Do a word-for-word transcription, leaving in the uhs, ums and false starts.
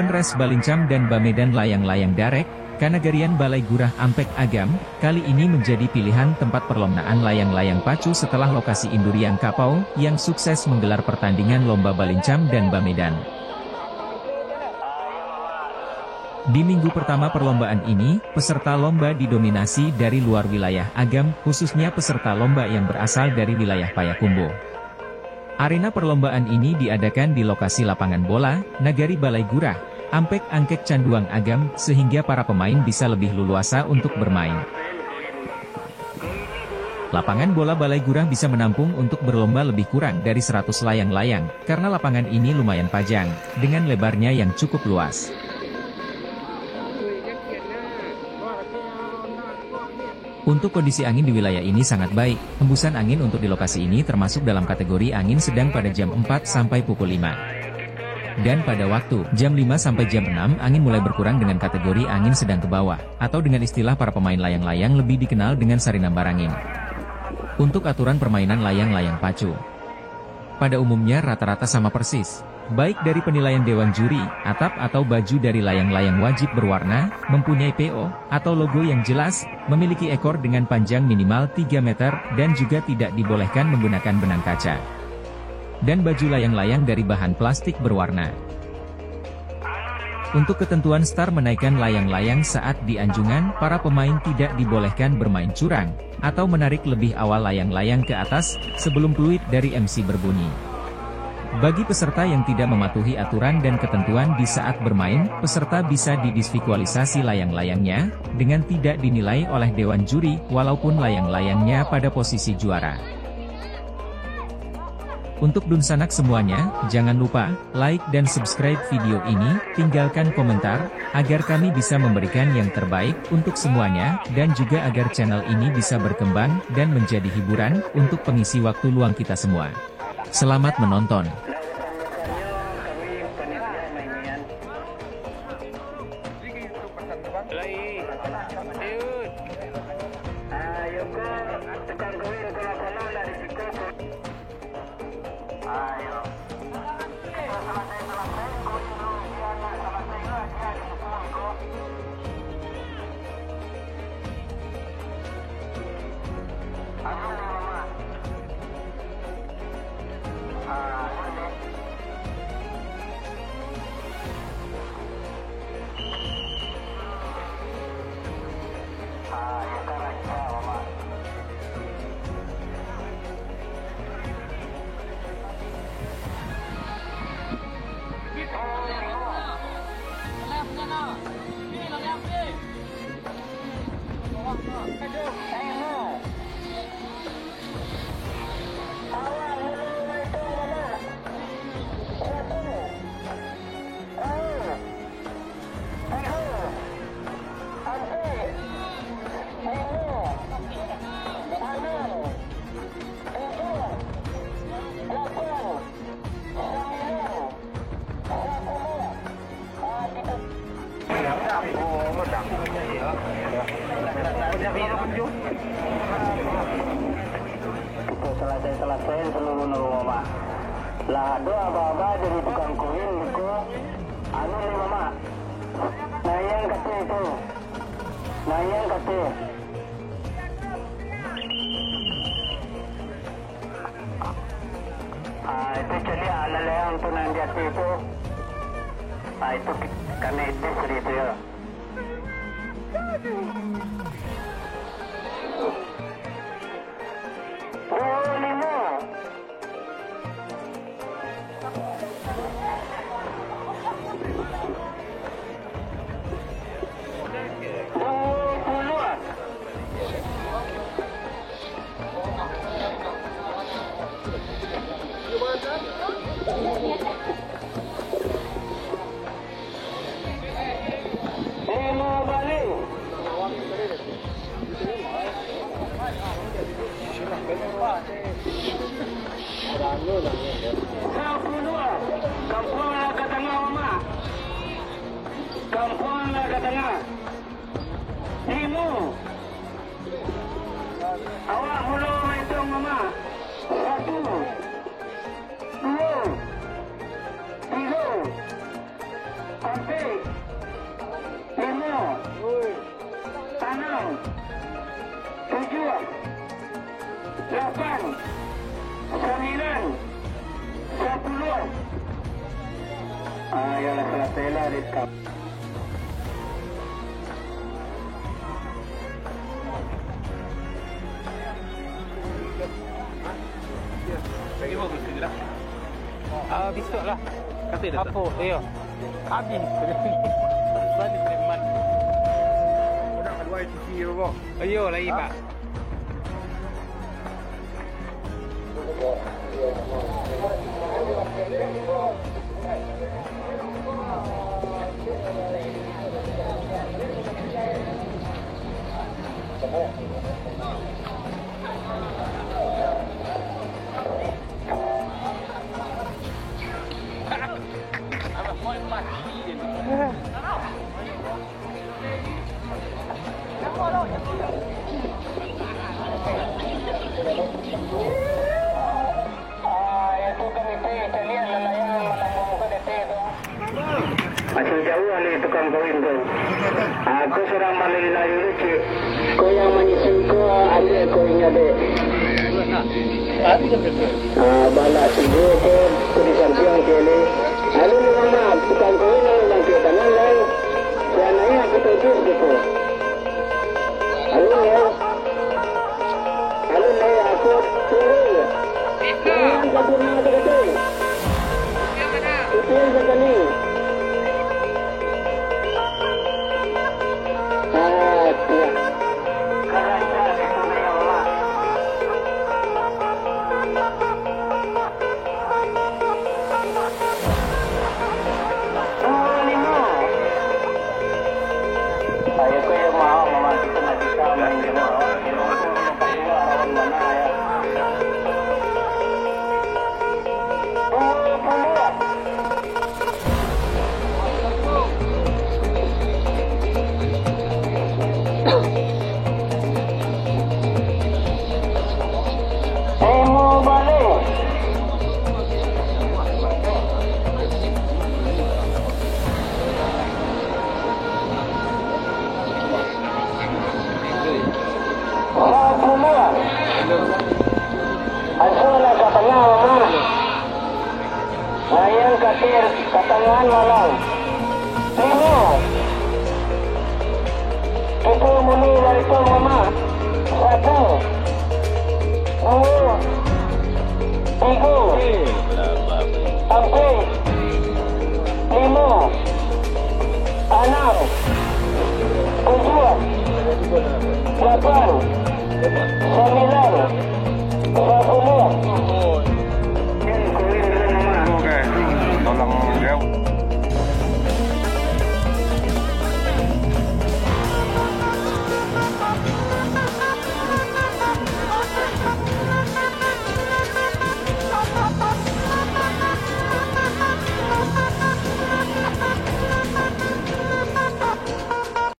Res Balincam dan Bamedan layang-layang darek, Kanagarian Balai Gurah Ampek Agam, kali ini menjadi pilihan tempat perlombaan layang-layang pacu setelah lokasi Induriang Kapau yang sukses menggelar pertandingan lomba Balincam dan Bamedan. Di minggu pertama perlombaan ini, peserta lomba didominasi dari luar wilayah Agam, khususnya peserta lomba yang berasal dari wilayah Payakumbuh. Arena perlombaan ini diadakan di lokasi lapangan bola, Nagari Balai Gurah, Ampek Angkek Canduang Agam, sehingga para pemain bisa lebih leluasa untuk bermain. Lapangan bola Balai Gurah bisa menampung untuk berlomba lebih kurang dari seratus layang-layang, karena lapangan ini lumayan pajang, dengan lebarnya yang cukup luas. Untuk kondisi angin di wilayah ini sangat baik, hembusan angin untuk di lokasi ini termasuk dalam kategori angin sedang pada jam empat sampai pukul lima. Dan pada waktu jam lima sampai jam enam, angin mulai berkurang dengan kategori angin sedang ke bawah, atau dengan istilah para pemain layang-layang lebih dikenal dengan sarinambar angin. Untuk aturan permainan layang-layang pacu, pada umumnya rata-rata sama persis, baik dari penilaian dewan juri, atap atau baju dari layang-layang wajib berwarna, mempunyai P O, atau logo yang jelas, memiliki ekor dengan panjang minimal tiga meter, dan juga tidak dibolehkan menggunakan benang kaca. Dan baju layang-layang dari bahan plastik berwarna. Untuk ketentuan start menaikkan layang-layang saat di anjungan, para pemain tidak dibolehkan bermain curang, atau menarik lebih awal layang-layang ke atas, sebelum peluit dari M C berbunyi. Bagi peserta yang tidak mematuhi aturan dan ketentuan di saat bermain, peserta bisa didiskualifikasi layang-layangnya, dengan tidak dinilai oleh dewan juri, walaupun layang-layangnya pada posisi juara. Untuk dunsanak semuanya, jangan lupa like dan subscribe video ini, tinggalkan komentar, agar kami bisa memberikan yang terbaik untuk semuanya, dan juga agar channel ini bisa berkembang dan menjadi hiburan untuk pengisi waktu luang kita semua. Selamat menonton. Kito salasai-salasai saluruh rumah. Lah ado aba-aba dari tukang koin ko, anu ni, Mamak. Nah, yang kata itu. Nah, yang kata. Ah, itu caliak alalai ang tu nan di ateh tu. Ah, itu ki-, kanai tes tadi tu, yo. Duo limo. Duo puluah. Limo baleh. Sapuluah. Kampuanglah ka tangah, Mamak. Kampuanglah ka tangah. Limo. Awak mulo maituang, Mamak. Satu. Duo. Tigo. Ampek. Tujuah, lapan, sambilan, sapuluah. Ah, iyolah, salasai lah, Rizka. Ah, bisuak lah. Apo? Iyo. Abih. Salim Sulaiman. Orang aduai sisi ko. Iyo, lai, Pak. Masih jauah ni tukang kawin tu. Aku surang malila dulu, cik. Ko yang manyusun ko, adek ko inyo, dek. Ah, balak tigo ko, tu di sampiang kele. Alun ni, Mamak, tukang kawin alun langkek tangan lai. Sian naiak aku todus ko. Alun lai. Alun lai, aku tunggu. Jangan sempurna tu, kata. Kecil sakali. Ah, tiap. Asulah ka tangah, Mamak. Layang katir, katangahan malang. Limo. Kito mulai dari tu, Mamak. Satu. Duo. Tigo. Ampek. Limo. Anam. Tujuah. Lapan. Sambilan. Sapuluah.